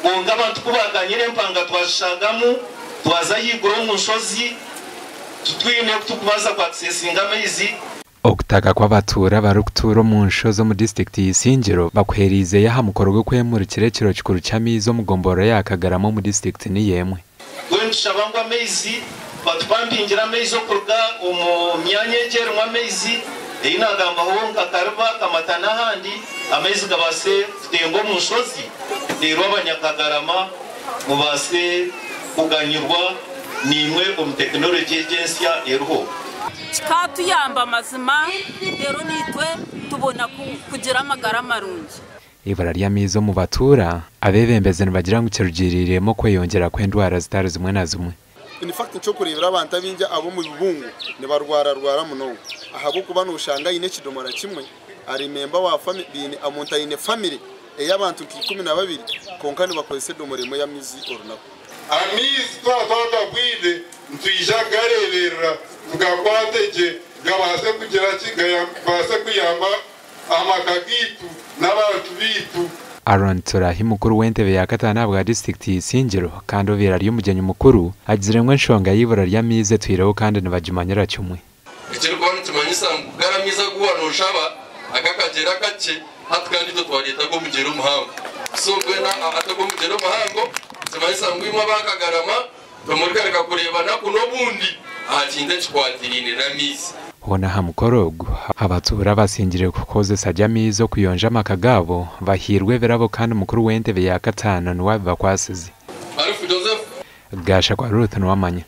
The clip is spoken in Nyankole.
Kwonka abantu ku baakanyire empanga twazishaagamu, twaza ahaiguru omu nshozi, titwine oku turikubaasa kwakisesinga amaizi. Okutaka kw'abatuura abarikutuura omu nshozi omu disiturikiti ya Isingiro bakuheeriizeyo aha mukoro gw'okwemurikira ekiro kikuru ky'amaizi omu gomborora ya Kagarama omu disiturikiti niyo emwe. Mbwenu nitushaba ngu amaizi batupampingire amaizi okuruga omu myanya egi erimu amaizi ei naagambaho nka Kariba, Kamata n'ahandi, amaizi gabaase kutemba omu nshozi reero abanyakagarama mubaase kuganyirwa naimwe omu tekinologye egi ensya eriho. Kikatuyamba mazima reero naitwe tubona kugira amagara marungi. Eibura ry'amaizi omu batuura, abeebembezi nibagira ngu kirugiiriiremu okweyongyera kw'endwara zitari zimwe na zimwe. In fact nikyokureebera abantu abaingi ab'omu bibungo nibarwararwara munonga ahabw'okuba noshanga aine ekidomora kimwe ari memba wa family baine omuntu aine family ey'abantu nka 12 kwonka nibakozesa edomora emwe y'amaizi orunaku. Amaizi twaba twagabwine nitwija kugareeberera tugakwate gye gabaase kugira ki gabaase kuyamba amaka gaitu n'abantu baitu. Aaron Turahi mukuru w'entebe ya kataano ahabwa disiturikiti ya Isingiro kandi obaire ari omugyenyi mukuru agizire ngu enshonga y'eibura ry'amaizi etwireho kandi nibagimanyira kimwe. Ekirikuba nikimanyisa ngu gari amaizi agu waaba nooshaba ag'akagyera akakye hati kandi itwe twareeta ag'omugyera omuhango. So mbwenu hati ag'omugyera omuhango nikimanyisa ngu imwe aba Kagarama timurigaruka kureeba naku n'obundi aha kintu ekikwatiraine n'amaizi. Hoona aha mukoro ogu, abatuura abasingire kukozesa gye amaizi okuyonja amaka gaabo bahairwe ebirabo kandi mukuru w'entebe ya kataano niwe abibakwasize. Arufu Joseph. Gashakwa Ruth Niwamanya.